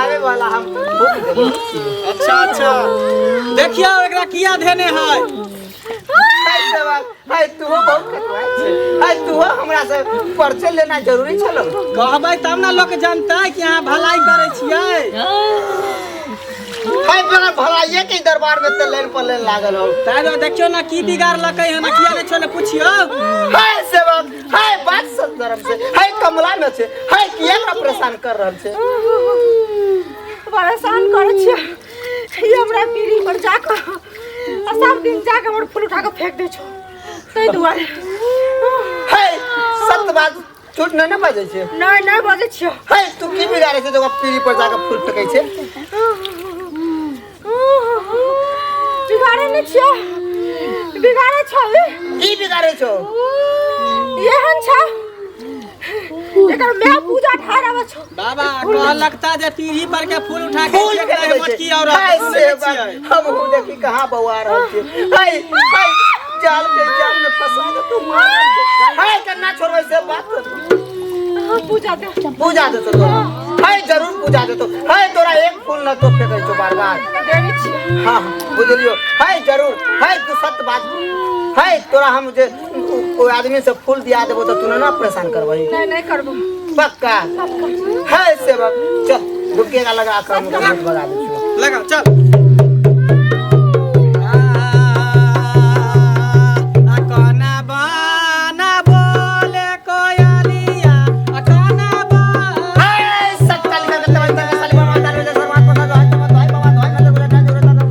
लगावे वाला हम भूत देबै छियै। अच्छा अच्छा, देखियौ एकरा किया धेने है। हाय सेवक, हाय तूहो बहुत खतवाइ छै। हाय तूहो हमरा से परिचय लेना जरूरी छलो। कहबै तब ने लोक जानतै कि अहाँ भलाई करै छियै। हाय बड़ा भलाइए के दरबार में ते लाइन पर लाइन लागल हो। ताहि दुआरे देखियौ ने की बिगाड़लकै हन, किया नहि छोड़ले पुछियौ। हाय सेवक, हाय बात सब धर्म से, हाय कमला में छै, हाय किया एकरा परेशान कर रहल छै? परेशान करै छियै ई हमरा पीढ़ी पर जाकऽ आ सब दिन जाकऽ हमर फूल उठा कऽ फेंक दै छौ, ताहि दुआरे। हाय सत्य बात झूठ नहि ने बाजै छै? नहि, नहि बजै छियौ। हाय तू की बिगाड़ै छै जे ओकरा पीढ़ी पर जाकऽ फूल फेकै छै? बिगाड़े नहि छियौ, बिगाड़े छौ ई। की बिगाड़ै छौ? एहन छौ एकर माय पूजा ठाढ़ आबै छौ। बाबा कहलक ता जे पीढ़ी पर के फूल उठा के फूल फेंक दै फेंकै मोटकी छै। औरत। हाय सुनै सेवक, छियै? हमहूँ देखी कहाँ बौआ रहल छी। हाय हाय जाल के जाल में फंसा के तू मार रहल छै। हाय केना छोड़बै से बात कर। पूजा दे, पूजा देतो तोरा। हाय जरूर पूजा देतो। हाय तोरा एक फूल न तो फेंकै छौ बार बार। देने छियै। हाँ बुझलियो। हाय जरूर, हाय तू सत्य बात। हाय तोरा हम जे कोई आदमी से फूल दिया देबो तो तू ना परेशान करबही? नहि, नहि करबो। पक्का? हाय सेवक, चल डुबकी लगा कर हम भगा दै छियौ। लगा चल। आ कोना बाना बोले कोयलिया, आ कोना बाना। हाय सत्ता लिखा के तबे तक साली बाबा तारे जैसे बात पता हाय तब हाय बाबा हाय मतलब बोला ना।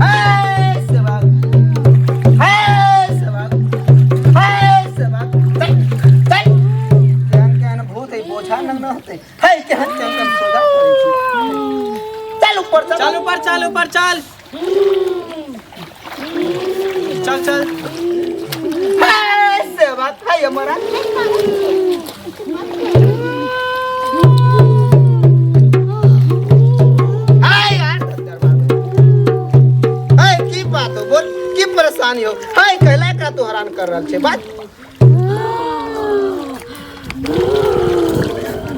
हाय सेवक, हाय सेवक, हाय सेवक, चल चल। केहन केहन भूत है बोझा न न होते। हाय केहन केहन केहन सोझा करै छी। चल ऊपर चल। चल ऊपर चल, ऊपर चल, चल चल। हाय सेवक, हाय हमारा। हाय यार दरबार में। हाय की बात हो, बोल की परेशानी हो? हाय कहला एकरा तू हैरान कर रहल छै बात।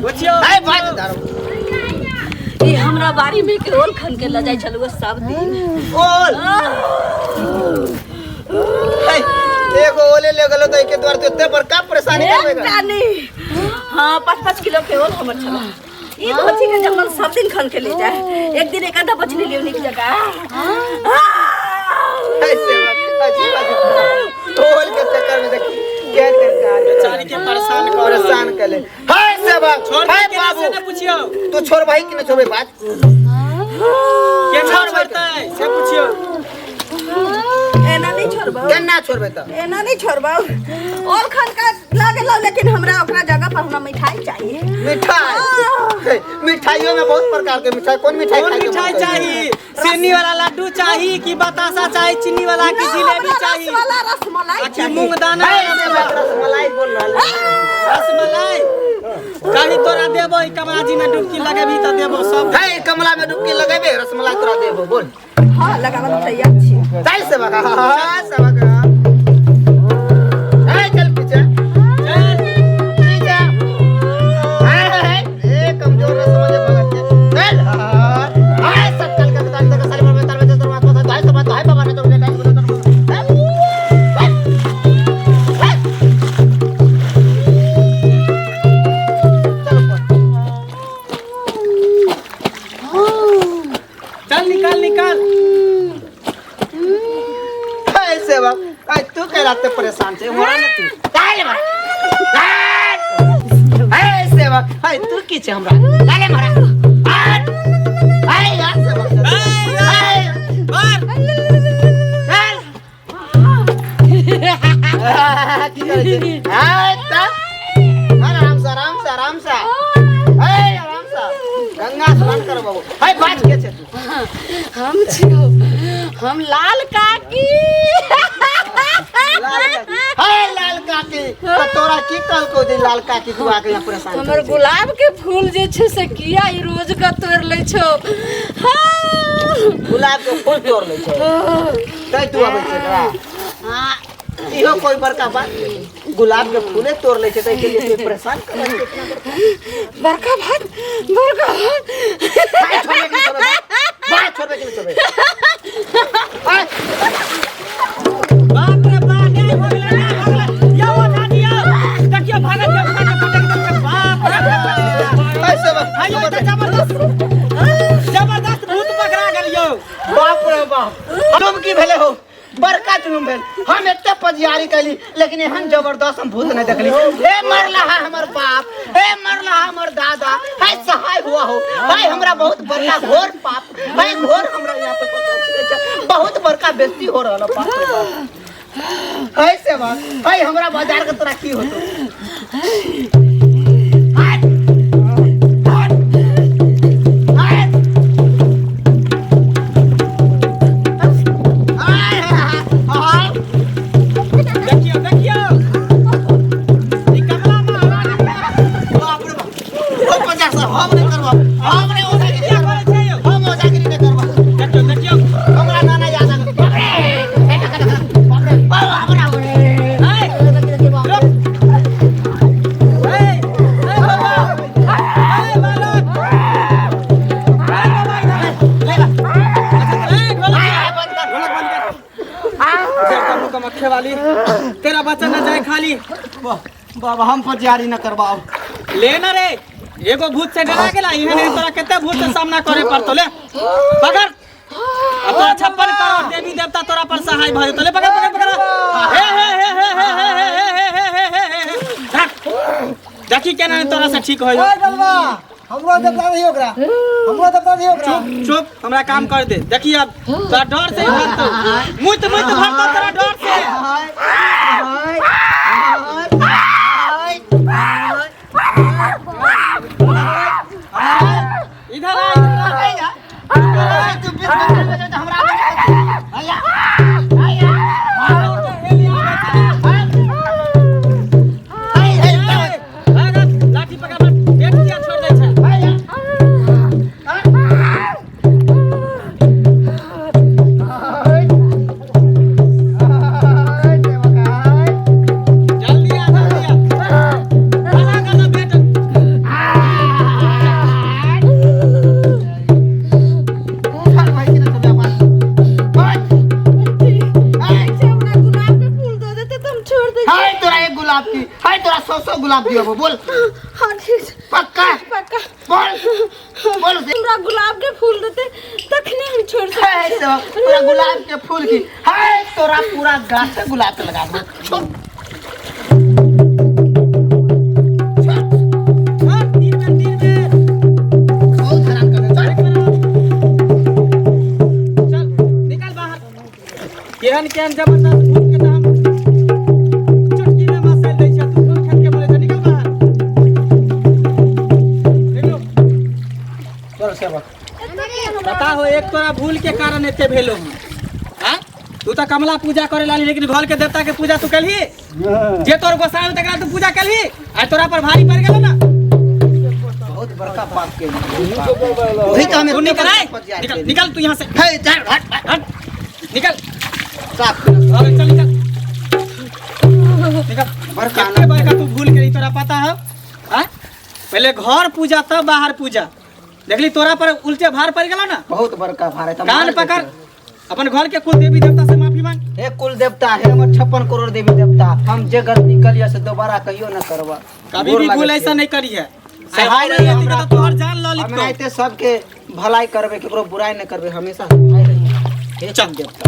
पुछियौ। हाय बात धर्म। ई हमरा बाड़ी में के ओल खन के ल जाइ छलु सब दिन। ओल? हाय एगो ओले ले गेलो त एके द्वार तो एते बड़का परेशानी करबे। एकटा नहीं, हाँ 5-5 किलो के ओल हमर छला। ई धोती के जंगल सब दिन खन के ले जाए, एक दिन एक आधा बचली लियो निक जगह। हाय सेवक, अजीब अजीब ओल के चक्कर में देखी केहन केहन काज। बेचारी के परेशान कर रहल। परेशान कर ले। हाय सेवक, छोड़ हाय के ना बाबू से ने पुछियौ। तू छोड़बही कि न छोड़बही बात? केना छोड़बै? छोड़तै से पुछियौ। एना नहीं छोड़बो। केना छोड़बै त? एना नहीं छोड़बो। ओल खन का लागल, लेकिन हमरा ओकरा जगह पर हमरा मिठाई चाहिए। मिठाई? हे, मिठाइयों में बहुत प्रकार के मिठाई, कौन मिठाई कौन खाए के मन मिठाई करै छै? चाही? चीनी वाला लड्डू चाही कि बतासा चाही चीनी वाला कि ना, जिलेबी हमरा चाही रस वाला रसमलाई आ कि चाहिए। मूंग दाना? हे, सेवक, रसमलाई बोल रहल है। रसमलाई कहीं तोरा देबो, ई कमला जी में डुबकी लगेबी तऽ देबो सब। हे, कमला में डुबकी लगेबे रसमलाई तोरा देबो, बोल। हाँ लगावल तैयार छी। चल सेवक, हाँ सेवक, हे चल पीछे। चल। पीछे। हे, हे, ए कमजोर न समझे भगत के। चल हाँ हाय सत्कल के ताल तक सारी बाबा ताल बजे तोर बात हाय सब हाय बाबा ने तो बेटा बोले तो चल चल ऊपर। चल निकाल निकाल। हाय सेवक, आय तू के राते परेशान छे मोरा ने तू काहे मार। हाय सेवक, हाय तू की छे हमरा काहे मारा? हाय यार सेवक, हाय मार। चल की करै छे? हाय त आराम से, आराम से, आराम से, हाय आराम से गंगा स्नान कर बाबू। हाय बाज के छे तू? हम छियौ, हम लाल काकी। लाल काकी? हाय लाल काकी, त तोरा की कहलकौ जे लाल काकी तू आके यहाँ परेशान हमर करै छे? गुलाब के फूल जे छै से किया ई रोज के तोड़ लै छौ? हाँ। गुलाब के फूल तोड़ लै छै तै तू अबै छै एकरा? इहो कोई बड़का बात नहीं। गुलाब के फूले तोड़ ले छै, ताहि के लिए तू परेशान कर रहल छै इतना बड़का। बड़का भात, बड़का भात। भाई, छोड़बे कि नहीं छोड़बे? भाई, छोड़बे कि नहीं छोड़बे? आय, बाप रे बाप, नहीं भगले, नहीं भगले। यौ दादी यौ, देखियौ भागत यौ, भागत, भागत, भागत, बाप रे बाप। आय सेवक, आइयो तऽ जबरदस्त जबरदस्त भूत पकड़ा गेल यौ। बाप रे बाप, जुलुम की भेले हो, बड़का जुलुम भेल। हम एते पजियारी कैली लेकिन एहन जबरदस्त हम भूत नहीं देखली। हे मरला है हमर बाप, हे मरला है हमर दादा, हे सहाय हुआ हो भाई, हमरा बहुत बड़का घोर पाप भाई, घोर हमरा यहाँ पे पता चलै छै, बहुत बड़का बेइज्जती हो रहल है, बाप रे बाप। है सेवा भाई, हमरा बाजार के तोरा की होतो? हट, हट, हट। आय, आय, देखियौ देखियौ, ई कमला महारानी। बाप रे बाप, ओ 50 हम नहीं करब, हम नहीं ओझागिरी किया करब। करै छै यौ? हम ओझागिरी नहीं करब। देखियौ देखियौ। हमरा नाना याद आ गेल। बाप रे, हे टका टका, बाप रे, बाप हमरा रे। ऐ, रुक। ऐ, ऐ बाबा, ऐ बालक। ऐ बाबा इधर। ले ला। ऐ ढोलक। आय, बंद कर। ढोलक बंद कर। जय कमलू कमख्ये वाली, तेरा बच्चा न जाए खाली। बाबा, हम फौजियारी न करबाओ। ले ना रे, एगो भूत से डरा गेला, इहे नहीं तोरा कते भूत से सामना करे पड़तो। ले पकड़, अब तोरा 56 करोड़ देवी देवता तोरा पर सहाय भऽ जेतौ। ले पकड़ पकड़ पकड़। हे हे हे हे हे हे हे हे हे हे हे हे हे, धर। देखी केना ने तोरा से ठीक होय। ओए डलवा, हमरो देवता नहीं ओकरा, हमरो देवता नहीं ओकरा। चुप चुप, हमरा काम कर दे। देखी अब तोरा डर से ही भरतौ, मुत मुत भरतौ तोरा डर से। आय, आय, आय, आय, इधर आ, इधर आ। आय, आय, तू बीच में चल जा, हमरा आया, आया, आय, आय, भागत, लाठी पकड़, पेट किया छोड़ दै छै? आय, जल्दी आ, जल्दी आ। भगा कर दो पेट। हमरा गुलाब के फूल दऽ देते तऽ हम छोड़ दै। हाय तोरा एक गुलाब की, हाय तोरा सौ सौ गुलाब दियो, बोल। हाँ, ठीक छै। पक्का? पक्का। बोल बोल। हमरा गुलाब के फूल देते तखने हम छोड़ सकै। हाय तो पूरा गुलाब के फूल की, हाय तोरा पूरा गाछ से गुलाब के लगा दो। छोड़। छोड़, तीन बेर, तीन बेर। बहुत हैरान कर दे, चल। चल निकल बाहर। केहन केहन जबरदस्त भूत के तऽ हम चुटकी में मसल दै छै, तू कोन खेत के बोलै छै? निकल बाहर, निकलो। चल सेवक। पता हो, एक तोरा भूल के कारण एते भेलो हूँ। आँय, तू तऽ कमला पूजा करे लाली, लेकिन घर के देवता के पूजा तू केलही? जे तोर गोसाई तकरा तू पूजा केलही, आ तोरा पर भारी पड़ गेलो ना। बहुत बड़का पाप के वही तो हमें तू निकल आए, निकल निकल तू यहाँ से। हे चल, हट हट। हट, निकल। साफ। अबे चल, निकल निकल। बड़का कते बड़का तू भूल गेली, तोरा पता है? आँय, पहले घर पूजा तब बाहर पूजा। देखली, तोरा पर उल्टे भार पड़ गेलो ना। बहुत बड़का भार है। कान पकड़, अपन घर के कुल देवी देवता से माफी मांग। हे कुल देवता, हे हमर 56 करोड़ देवी देवता, हम जे गलती कलिया से दोबारा कहियो न करबा। कभी भी भूल ऐसा नहीं करी है। सहाय रही हमरा। तो तोहर जान ल हम लिखतो। एनाहिते सबके भलाई करबे, केकरो बुराई न करबे, हमेशा सहाय रही। हे चल। कुल देवता।